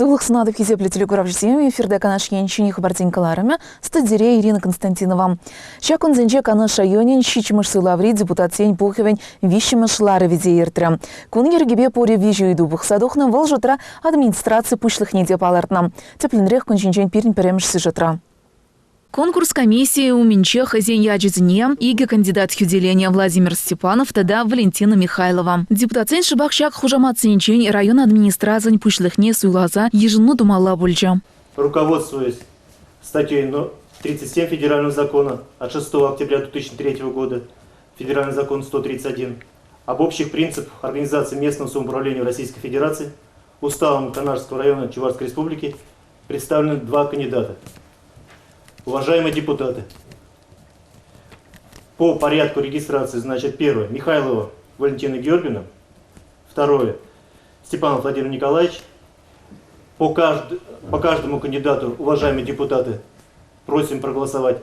Сывлӑх сунатӑп хисеплӗ телекуравҫӑсем. Эфирта Канаш Ен ҫӗнӗ хыпарсен кӑларӑмӗ. Студире Ирина Константинова. Ҫак кунсенче Канаш районӗн ҫиччӗмӗш суйлаври депутатсен пухӑвӗн виҫҫӗмӗш ларӑвӗ те иртрӗ. Кун йӗркипе пурӗ виҫӗ ыйту пӑхса тухнӑ, вӑл шутра администраци пуҫлӑхне те палӑртнӑ. Тӗплӗнрех кун ҫинчен пирӗн пӗрремӗш сюжетра. Конкурс комиссийӗ умӗнче хӑйсен ячӗсене икӗ кандидат хӳтӗленӗ Владимир Степанов тата Валентина Михайлова. Депутатсен шӑпах ҫак хушаматсенчен район администрацийӗн пуҫлӑхне суйласа йышӑну тумалла пулчӗ. Руководствуясь статьей 37 Федерального закона от 6 октября 2003 года, Федеральный закон 131, об общих принципах организации местного самоуправления Российской Федерации, Уставом Канашского района Чувашской Республики представлены два кандидата. Уважаемые депутаты, по порядку регистрации, значит, первое, Михайлова Валентина Георгиевна, второе, Степанов Владимир Николаевич. По, кажд... по каждому кандидату, уважаемые депутаты, просим проголосовать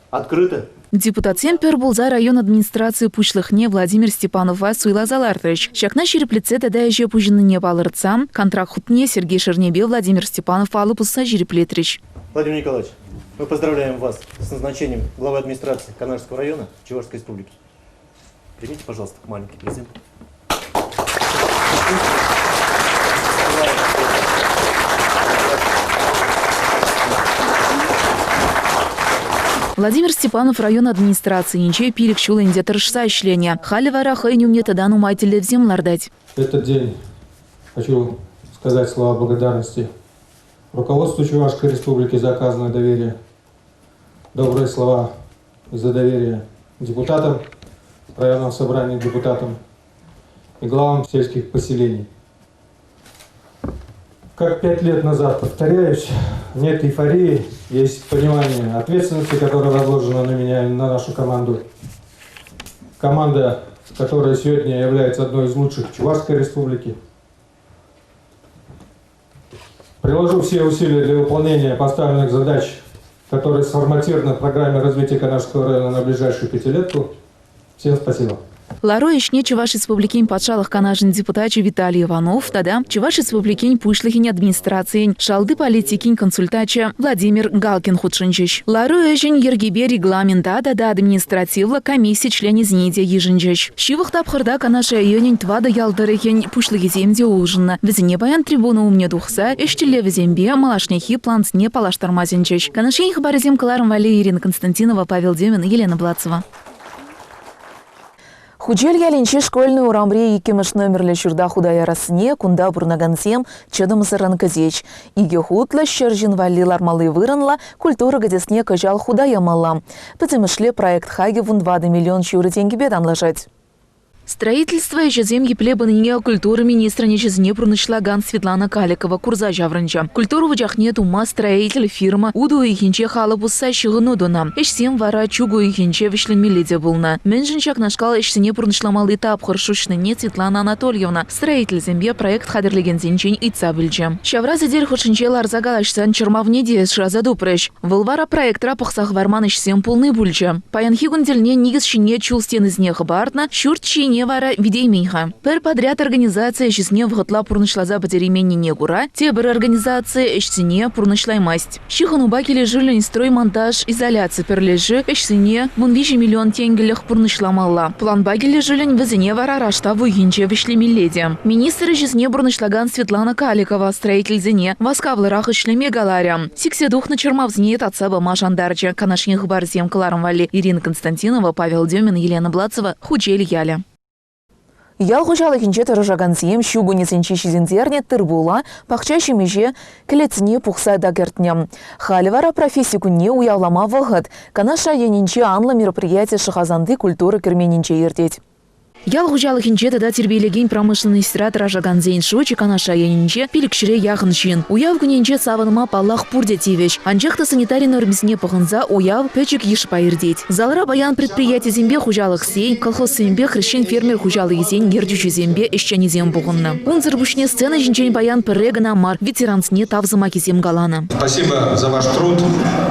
открыто. Депутатсем пӗр пулса район администраци пуҫлӑхне Владимир Степанова суйласа лартрӗҫ. Ҫакна ҫирӗплетсе тата ӗҫе пуҫӑннине палӑртса контракт хутне Сергей Шернепе Владимир Степанов алӑ пусса ҫирӗплетрӗҫ. Владимир Николаевич, мы поздравляем вас с назначением главы администрации Канашского района Чувашской Республики. Примите, пожалуйста, маленький презент. Владимир Степанов район администрацийӗнче пилӗк ҫул ӗнтӗ тӑрӑшса ӗҫленӗ. Халӗ вара хӑйӗн умне тата нумай тӗллевсем лартать. Этот день хочу сказать слова благодарности руководству Чувашской Республики за оказанное доверие, добрые слова за доверие депутатам, районного собрания депутатам и главам сельских поселений. Как 5 лет назад, повторяюсь, нет эйфории, есть понимание ответственности, которая возложена на меня и на нашу команду. Команда, которая сегодня является одной из лучших в Чувашской республике. Приложу все усилия для выполнения поставленных задач, которые сформатированы в программе развития Канашского района на ближайшую пятилетку. Всем спасибо. Лару ӗҫне Чӑваш Республикин Патшалӑх Канашӗн депутачӗ Виталий Иванов тата Чӑваш Республикин Пуҫлӑхӗн администрацийӗн шалти политикин консультанчӗ Владимир Галкин хутшӑнчӗҫ. Лару ӗҫӗн йӗркипе регламента тата административлӑ комисси членӗсене те йышӑнчӗҫ. Ҫывӑх тапхӑрта Канаш районӗн тӑватӑ ял тӑрӑхӗн пуҫлӑхӗсем те улшӑннӑ. Вӗсене паян трибуна умне тухса ӗҫ тӗллевӗсемпе малашнехи плансене паллаштарма сӗнчӗҫ. Канаш ен хыпарӗсем кӑларӑм валли Ирина Константинова, Павел Демин, Елена Блацева. Хучел ялӗнчи Школьный урамри иккӗмӗш номерлӗ ҫурта хута ярассине кунта пурӑнакансем чӑтӑмсӑррӑн кӗтеҫ. Икӗ хутлӑ 100 ҫын валли лармалли вырӑнлӑ культура кӗтесне кӑҫал хута ямалла. Пӗтӗмӗшле проект хакӗ 14 миллион ҫурӑ тенкӗпе танлашать. Строительство ӗҫӗсем епле пынине культура министрӗн ӗҫӗсене пурнӑҫлакан Светлана Каликова курса ҫаврӑнчӗ. Культура вучахне тума строитель фирма утӑ уйӑхӗнче халӑ пусса ҫыхӑну тунӑ. Ӗҫсем вара чӳк уйӑхӗнче вӗҫленмелле те пулнӑ. Мӗншӗн ҫакнашкал ӗҫсене пурнӑҫламалли тапхӑр шуҫнине Светлана Анатольевна строительсемпе проект хатӗрлекенсенчен ыйтса пӗлчӗ. Ҫавра сӗтел хушшинче ларса калаҫсан чӑрмавне те шыраса тупрӗҫ. Вӑл вара проектра пӑхса хӑварман ӗҫсем пулни пулчӗ. Паянхи кун тӗлне никӗс ҫине чул стенисене хӑпартнӑ, ҫурт ҫине вара витеймен-ха. Пӗр подряд организаци ӗҫӗсене вӑхӑтла пурнӑҫласа пӗтерейменнине кура тепӗр организаци ӗҫсене пурнӑҫлаймасть. Ҫыхӑнупа килӗшӳллӗн строймонтаж изоляци пӗрлешӳ ӗҫсене 13 миллион тенкӗлӗх пурнӑҫламалла. Планпа килӗшӳллӗн вӗсене вара раштав уйӑхӗнче вӗҫлемелле те. Министр ӗҫӗсене пурнӑҫлакан Светлана Каликова строительсене васкавлӑрах ӗҫлеме каларӗ. Сиксе тухнӑ чӑрмавсене татса пама шантарчӗ. Канашри хыпарсем кӑларӑм валли Ирина Константинова, Павел Демин, Елена Блацева, Хучел ялӗ. Ял хуҫалӑхӗнче тӑрӑшакансем ҫу кунӗсенче ҫитӗнтернӗ тыр-пула, пахча ҫимӗҫе, кӗлетсене пухса та кӗртнӗ. Халӗ вара професси кунне уявлама вӑхӑт. Канаш районӗнчи анлӑ мероприяти Шӑхасанти культура керменӗнче иртет. Ял хуҫалӑхӗнче тата тирпейлекен промышленноҫра тӑрӑшакансен шучӗ Канаш районӗнче пилӗкҫӗре яхӑн ҫын. Уяв кунӗнче савӑнма, паллах, пурте тивӗҫ. Анчах та санитари нормисене пӑхӑнса уяв пӗчӗк йышпа иртет. Залра паян предприятисемпе хуҫалӑхсен, колхозсемпе хресчен-фермер хуҫалӑхӗсен ертӳҫисемпе ӗҫченӗсем пухӑннӑ. Унсӑр пуҫне сцена ҫинчен паян пӗрре кӑна мар ветерансене тав сӑмахӗсем каланӑ. Спасибо за ваш труд.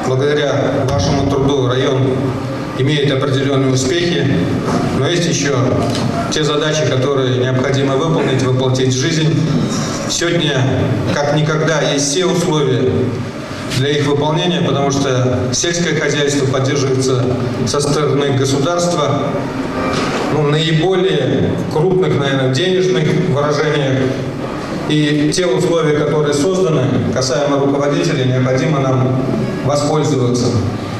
Благодаря вашему труду район Имеет определенные успехи, но есть еще те задачи, которые необходимо выполнить, воплотить в жизнь. Сегодня, как никогда, есть все условия для их выполнения, потому что сельское хозяйство поддерживается со стороны государства, ну, наиболее крупных, наверное, денежных выражениях. И те условия, которые созданы, касаемо руководителей, необходимо нам воспользоваться.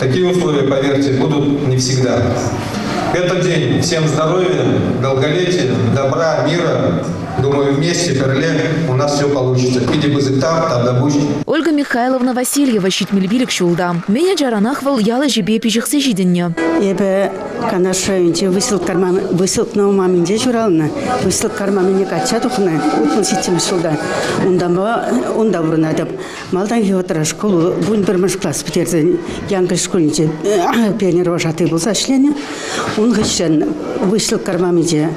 Такие условия, поверьте, будут не всегда. Этот день всем здоровья, долголетия, добра, мира. Думаю, вместе, пӗрле, у нас все получится. Питӗ пысӑк тав, тавтапуҫ. Ольга Михайловна Васильева 75 ҫулта. Мӗн ачаранах вӑл ял ӗҫӗпе пиҫӗхсе ҫитӗннӗ. Эпӗ Канаш районӗнчи Выселка Маминче ҫуралнӑ. Выселка Кармамине качча тухнӑ 67-мӗш ҫулта. Унтанпа унта пурӑнатӑп. Малтанхи вӑхӑтра шкул 11-мӗш класс пӗтерсен Янкӑлч шкулӗнче пионер вожатый пулса ӗҫленӗ. Ун хыҫҫӑн Выселка Кармаминче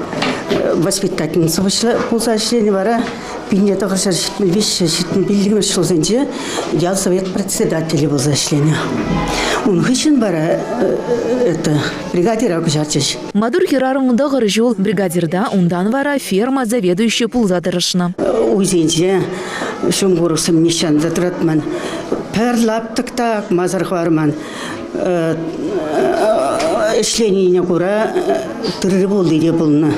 воспитательница пулса ӗҫленӗ вара 1973-75 ҫулсенче ял совет председателӗ пулса ӗҫленӗ. Ун хыҫҫӑн вара это бригадира куҫарчӗҫ. Маттур хӗрарӑм 9 ҫул бригадирта, унтан вара ферма заведующийӗ пулса тӑрӑшнӑ. Уйсенче ҫум курӑксем нихҫан та тӑратман. Пӗр лаптӑк та акмасӑр хӑварман. Ӗҫленине кура тырри-пулли те пулнӑ.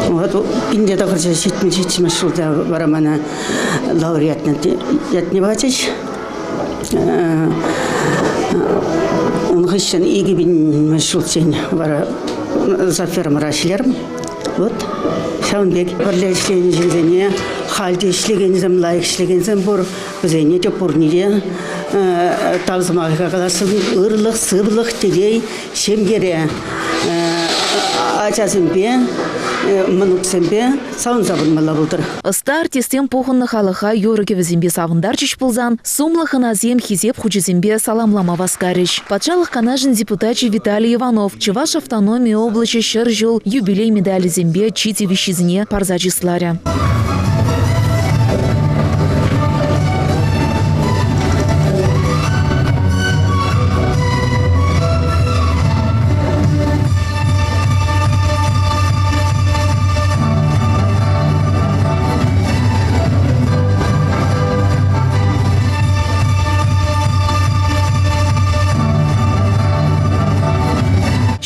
Вот 1977 ҫулта вара мана лауреат ятне пачӗҫ. Ун хыҫҫӑн 2000 ҫулччен вара за фермӑра ӗҫлерӗм. Вот ҫавӑн пек пӗрле ӗҫленӗ ҫынсене халь те ӗҫлекенсем, лайӑх ӗҫлекенсем пур. Вӗсене те пурне те тав сӑмахӗ каласшӑн. Ырлӑх, сывлӑх, телей ҫемьере ачасемпе, мӑнуксемпе савӑнса пурӑнмалла пултӑр. Ӑста артистсем пухӑннӑ халӑха юрӑ-кӗвӗсемпе савӑнтарчӗҫ пулсан, сумлӑ хӑнасем хисеп хучӗсемпе саламлама васкарӗҫ. Патшалӑх Канашӗн депутачӗ Виталий Иванов Чӑваш автономи облаҫӗ 100 ҫул юбилей медалӗсемпе чи тивӗҫҫисене парса чысларӗ.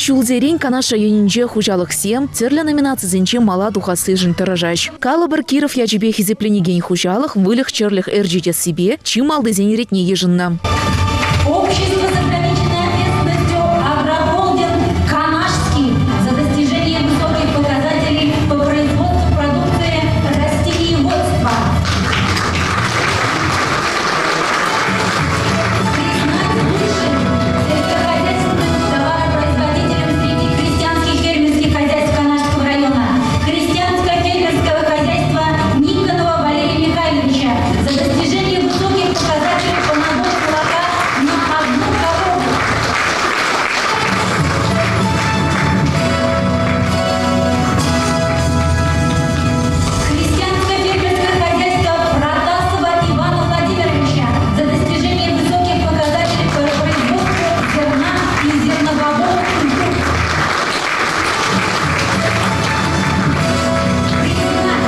Ҫулсерен Канаш районӗнче хуҫалӑхсем тӗрлӗ номинацисенче мала тухассишӗн тӑрӑшаҫ. Калӑпӑр, Киров ячӗпе хисепленекен хуҫалӑх выльӑх-чӗрлӗх ӗрчетессипе чи малтисен ретне йышӑннӑ. Общество с ограниченной ответственностью «Агрохолдинг Канашский» за достижение высоких показателей по производству продукции растениеводства. Признать лучшим сельскохозяйственным товаропроизводителем среди крестьянских фермерских хозяйств Канашского района крестьянско-фермерского хозяйства Никонова Валерия Михайловича за достижение высоких показателей по набору молока на одну корову. Крестьянско-фермерское хозяйство Протасова Ивана Владимировича за достижение высоких показателей по производству зерна и зернобобовых культур. Признать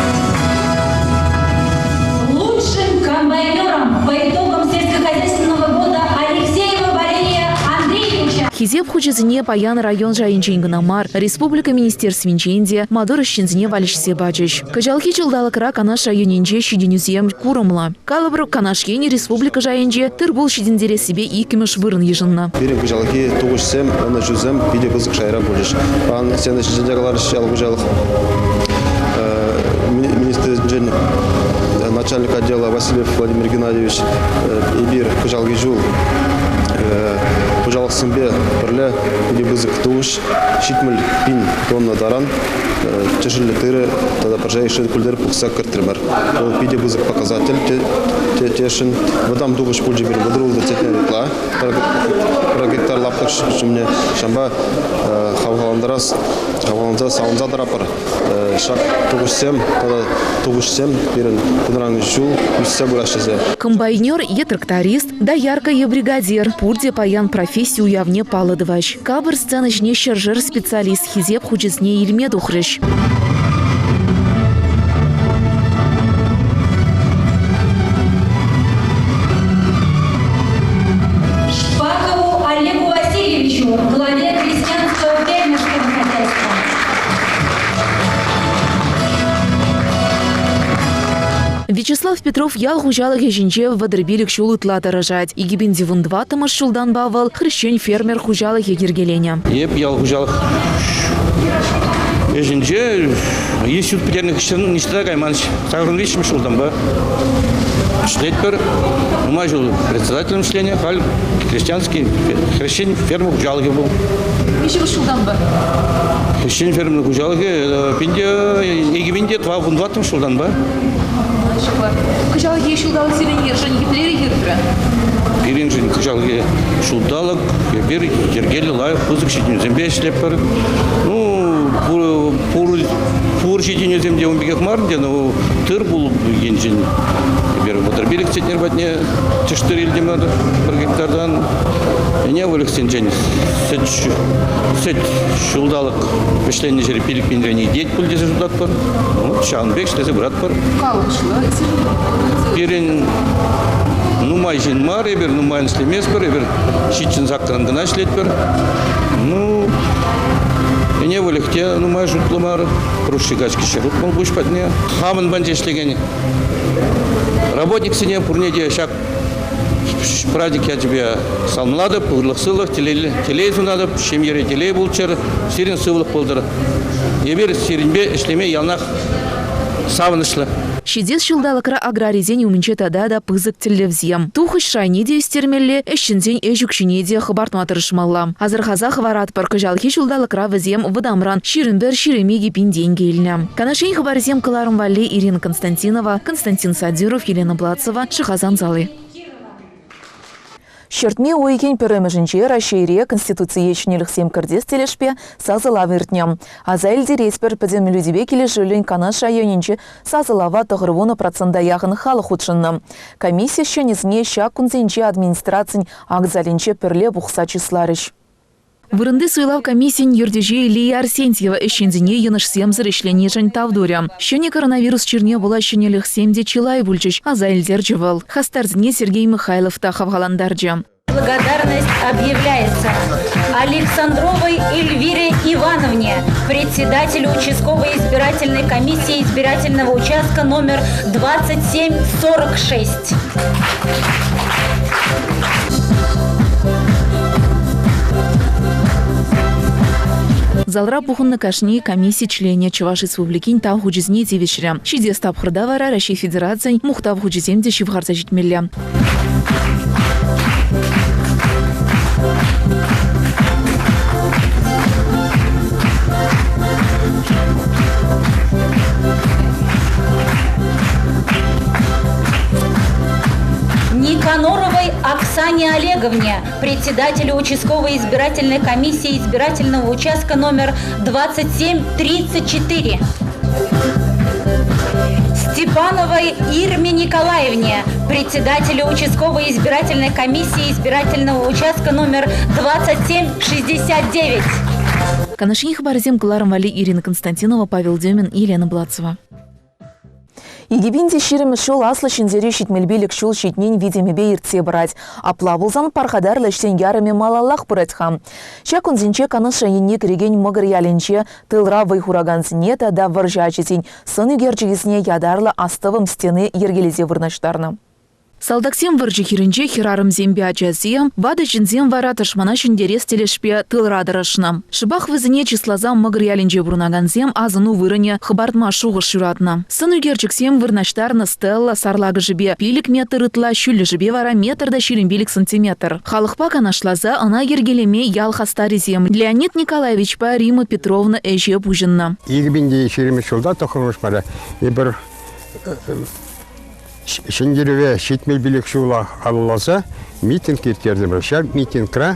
лучшим комбайнером по итогам сельскохозяйственного года Алексеева Валерия Андреевича. Хисеп хучӗсене паян район шайӗнчен кӑна мар, республика министерствинчен те маттур ӗҫченсене валеҫсе пачӗҫ. Кӑҫалхи ҫулталӑкра Канаш районӗнче ҫитӗнӳсем курӑмлӑ. Калӑпӑр, Канаш ен республика шайӗнче тыр-пул ҫитӗнтерессипе иккӗмӗш вырӑн йышӑннӑ. Пирӗн кӑҫалхи тухӑҫсем, ӑнӑҫусем питӗ пысӑк шайра пулчӗҫ. Паян сцена ҫинчен те каларӗҫ ял хуҫалӑх министрӗнчен начальник отдела Васильев Владимир Геннадьевич. Эпир кӑҫалхи ҫул хуҫалӑхсемпе пӗрле питӗ пысӑк тухӑҫ 70 пин тонна таран. тӗшӗллӗ тырӑ тата пӑрҫа йышши культура пухса кӗртрӗмӗр. Вӑл питӗ пысӑк показатель тесшӗн. Вӑтам тухӑҫ пулчӗ пирӗн 36 центнер ытла пӗр гектар лаптӑк ҫумне. Ҫавӑнпа хавхалантарас, хавхаланса савӑнса тӑратпӑр. Ҫак тухӑҫсем тата тухӑҫсем пирӗн кунран ҫул ӳссе пыраҫҫӗ тесе. Комбайнер е тракторист, доярка е бригадир – пурте паян професси уявне паллӑ тӑваҫ. Капӑр сцена ҫине ҫӗршер специалист хисеп хучӗсене илме тухрӗҫ. Шпакову Олегу Васильевичу, главе крестьянского фермерского хозяйства. Вячеслав Петров ял хуҫалӑхӗ ҫинче 35 ҫул ытла тӑрӑшать. 2014 ҫултанпа вӑл хресчен фермер хуҫалӑхӗ йӗркеленӗ. Эп ял хуҫалӑх ӗҫӗнче институт пӗтернӗ хыҫҫӑн ниҫта та кайман. 83 ҫултанпа ӗҫлетпӗр. Нумай ҫул председателем ӗҫленӗ, халь крестьянский хресчен фермер хуҫалӑхӗ пул. Миҫемӗш ҫултанпа? Хресчен фермер хуҫалӑхӗ пинте 2004 ҫултанпа. Кӑҫалхи ҫулталӑк сирӗн еплерех иртрӗ? Пирӗншӗн кӑҫалхи ҫулталӑк эпир йӗркеллӗ лайӑх пысӑк ҫитӗнӳсемпе ӗҫлетпӗр. Ну, пур, пур, пур ҫитӗнӳсем те ун пекех мар ӗнтӗ, но тыр-пул енчен эпир 35 центнер патне тӗштӗр илтӗмӗр пӗр гектартан. Ӗне выльӑхсенчен сӗт, сӗт ҫулталӑк вӗҫленнӗ ҫӗре 5 пинрен иртет пуль тесе шутлатпӑр. Ну, ҫавӑн пек ӗҫлесе пыратпӑр. Калӑпӑшлӑ. Пирӗн нумай ҫын мар, эпир нумайӑн ӗҫлеместпӗр, эпир ҫиччӗн саккӑрӑн кӑна ӗҫлетпӗр. Ну, ӗне выльӑх те нумай шутлӑ мар. Крушши качки ҫӗр пуҫ патне. Хамӑн панче ӗҫлекен работниксене пурне те ҫак праздник ячӗпе саламлатӑп, ырлӑх-сывлӑх, телей сунатӑп, ҫемьере телей пулччӑр, сирӗн сывлӑх пултӑр. Эпир сирӗнпе ӗҫлеме яланах савӑнӑҫлӑ. Ҫитес ҫулталӑкра аграрисен умӗнче тата та пысӑк тӗллевсем. Тухӑҫ шайне те ӳстермелле, ӗҫченсен ӗҫ укҫине те хӑпартма тӑрӑшмалла. Асӑрхаса хӑваратпӑр, кӑҫалхи ҫулталӑкра вӗсем вӑтамран 21-22 пин тенкӗ илнӗ. Канаш Ен хыпарӗсем кӑларӑм валли Ирина Константинова, Константин Садюров, Елена Плацева, Шӑхасан сали. Ҫӗртме уйӑхӗн пӗрремӗшӗнче Раҫҫейре Конституцие ҫӗнӗлӗхсем кӗртес тӗлӗшпе сасӑлав иртнӗ. Аса илтеретпӗр, пӗтӗмлетӳпе килӗшӳллӗн Канаш районӗнчи сасӑлава 90 процента яхӑн халӑх хутшӑннӑ. Комисси ӗҫченӗсене ҫак кунсенче администрацин акт залӗнче пӗрле пухса чысларӗҫ. Вырӑнти суйлав комиссийӗн ертӳҫи Лия Арсентьева ӗҫченсене йӑнӑшсемсӗр ӗҫленишӗн тав турӗ. Ҫӗнӗ коронавирус чирне пула ҫӗнӗлӗхсем те чылай пулчӗҫ, аса илтерчӗ вӑл. Хастарсене Сергей Михайлов та хавхалантарчӗ. Благодарность объявляется Александровой Эльвире Ивановне, председателю участковой избирательной комиссии избирательного участка номер 2746. Залра пухӑннӑ кашни комисси членӗ Чӑваш Республикин Тав хучӗсене тивӗҫрӗ. Ҫитес тапхӑрта вара Раҫҫей Федерацийӗн Мухтав хучӗсем те ҫывхарса ҫитмелле. Никаноровой Оксане Олеговне, председателю участковой избирательной комиссии избирательного участка номер 2734. Степановой Ирме Николаевне, председателю участковой избирательной комиссии избирательного участка номер 2769. Канаш Ен хыпарӗсем кӑларӑм валли Ирина Константинова, Павел Демин, Елена Блацева. 2020 ҫул Аслӑ Ҫӗнтерӳ 75 ҫул ҫитнин витӗмӗпе иртсе пырать. Апла пулсан пархатарлӑ ӗҫсен ярӑмӗ малаллах пырать-ха. Ҫак кунсенче Канаш районне кӗрекен Мӑкӑр ялӗнче тылра вӑй хуракансене тата вӑрҫӑ ачисен сӑн ӳкерчӗкӗсене ятарлӑ астӑвӑм стени йӗркелесе вырнаҫтарнӑ. Салтаксем вӑрҫӑ хирӗнче хӗрарӑмсемпе ачасем, ватӑ ҫынсем вара тӑшмана ҫӗнтерес тӗлӗшпе тылра тӑрӑшнӑ. Шӑпах вӗсене чысласа Мӑкӑр ялӗнче пурӑнакансем асӑну вырӑнӗ хӑпартма шухӑш ҫуратнӑ. Сӑн ӳкерчӗксем вырнаҫтарнӑ стелла сарлакӑшӗпе 5 метр ытла, ҫӳллӗшӗпе вара метр та 25 сантиметр. Халӑхпа канашласа ӑна йӗркелеме ял хастарӗсем Леонид Николаевичпа Рима Петровна ӗҫе пуҫӑннӑ. 2020 ҫулта тӑххӑрмӗш мара эпир Ҫӗнтерӗве 75 ҫула халалласа митинг ирттертӗмӗр. Ҫав митингра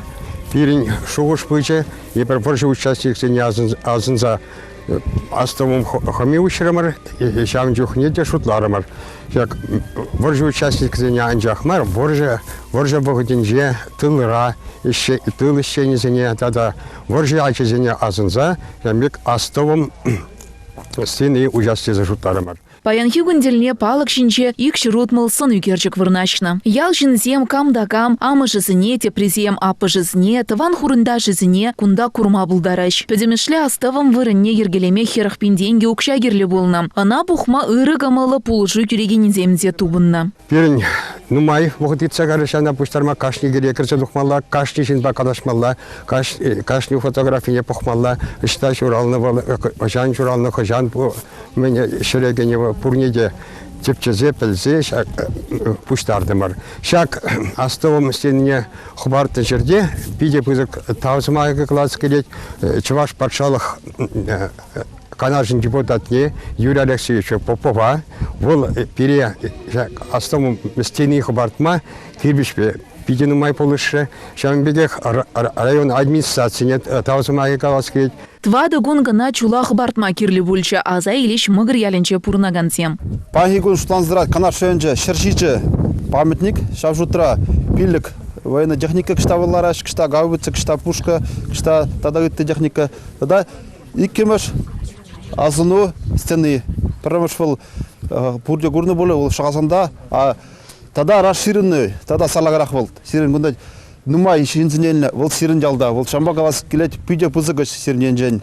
пирӗн шухӑш пычӗ, эпир вӑрҫӑ участникӗсене асӑнса астӑвӑм хӑми уҫрӑмӑр, ҫавӑн чухне те шутларӑмӑр. Ҫак вӑрҫӑ участникӗсене анчах мар, вӑрҫӑ, вӑрҫӑ вӑхӑтӗнче тылра, тыл ӗҫченӗсене тата вӑрҫӑ ачисене асӑнса ҫавӑн пек астӑвӑм стени уҫас тесе шутларӑмӑр. Паянхи кун тӗлне палӑк ҫинче 260 сӑн ӳкерчӗк вырнаҫнӑ. Ял ҫыннисем кам та кам амӑшӗсене, теприсем аппӑшӗсене, тӑван хурӑнташӗсене кунта курма пултараҫ. Пӗтӗмӗшле астӑвӑм вырӑнне йӗркелеме 40 пин тенкӗ укҫа кирлӗ пулнӑ. Ӑна пухма ырӑ кӑмӑллӑ пулӑшу кӳрекенӗсем те тупӑннӑ. Пирӗн нумай вӑхӑт иртсе кайрӗ ҫавна пуҫтарма кашни киле кӗрсе тухмалла, кашни ҫынпа калаҫмалла, кашни фотографине пӑхмалла, ӑҫта ҫуралнӑ вӑл, хӑҫан ҫуралнӑ, хӑҫан мӗн ҫӗре кӗнӗ пурне те тӗпчесе, пӗлсе ҫак пуҫтартӑмӑр. Ҫак астӑвӑм стенине хӑпартнӑ ҫӗрте питӗ пысӑк тав сӑмахӗ калас килет. Чӑваш патшалӑх Канашӗн депутатне Юрий Алексеевича Попова. Вӑл пире ҫак астӑвӑм стени хӑпартма кирпӗчпе питӗ нумай пулӑшрӗ. Ҫавӑн пекех район администрацине тав сӑмахӗ калас килет. Тӑватӑ кун кӑна чула хӑпартма кирлӗ пулчӗ, аса илӗҫ Мӑкӑр ялӗнче пурӑнакансем. Паянхи кун шутланса Канаш районӗнче 107 памятник, ҫав шутра 5 военная техника кӑшта вӑл лараҫ, кӑшта гаубица, кӑшта пушка, кӑшта тата ытти техника. Тата иккӗмӗш асӑну стени. Пӗрремӗш вӑл пурте курнӑ пулӗ, вӑл Шӑхасанта, а тата расширенный, тата сарлакарах вӑл. Сирӗн кунта нумай ҫынсене илнӗ, вӑл сирӗн ялта. Вӑл ҫавӑнпа калас килет, питӗ пысӑк ӗҫ сирӗн енчен.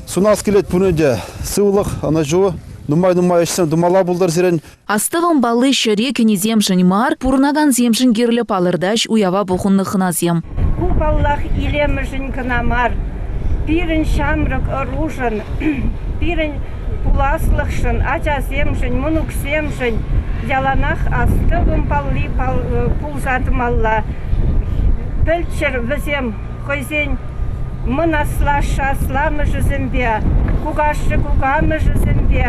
Сунас килет пурне те сывлӑх, ӑнӑҫу, нумай-нумай ӗҫсем тумалла пултӑр сирӗн. Астӑвӑм палли ҫӗре кӗнисемшӗн мар, пурӑнакансемшӗн кирлӗ палӑртаҫ уява пухӑннӑ хӑнасем. Ку, паллах, илемӗшӗн кӑна мар, пирӗн ҫамрӑк ӑрушӑн, пирӗн пуласлӑхшӑн, ачасемшӗн, мӑнуксемшӗн яланах астӑвӑм палли пулса тӑмалла. Пӗлччӗр вӗсем хӑйсен мӑн аслашшӗ-асламӑшӗсемпе, кукашшӗ-кукамӑшӗсемпе,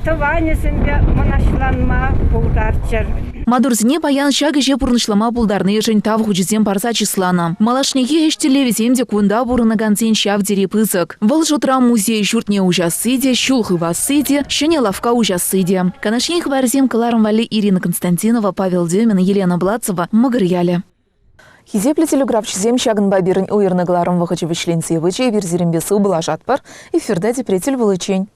тӑванӗсемпе мӑнаҫланма пултарччӑр. Маттурсене паян ҫак ӗҫе пурнӑҫлама пултарнишӗн тав хучӗсем парса чысланӑ. Малашнехи ӗҫ тӗллевӗсем те кунта пурӑнакансен ҫав тери пысӑк. Вӑл шутра музей ҫуртне уҫасси те, ҫул хывасси те, ҫӗнӗ лавкка уҫасси те. Канаш ен хыпарӗсем кӑларӑм валли Ирина Константинова, Павел Демин, Елена Блацева, Мӑкӑр ялӗ. Хисеплӗ телеграфҫӑсем, ҫакӑнпа пирӗн уйӑрнӑ кӑларӑм вӑхӑчӗ вӗҫленсе пычӗ. Эпир сирӗнпе сывпуллашатпӑр. Эфирта тепре тӗл пуличчен.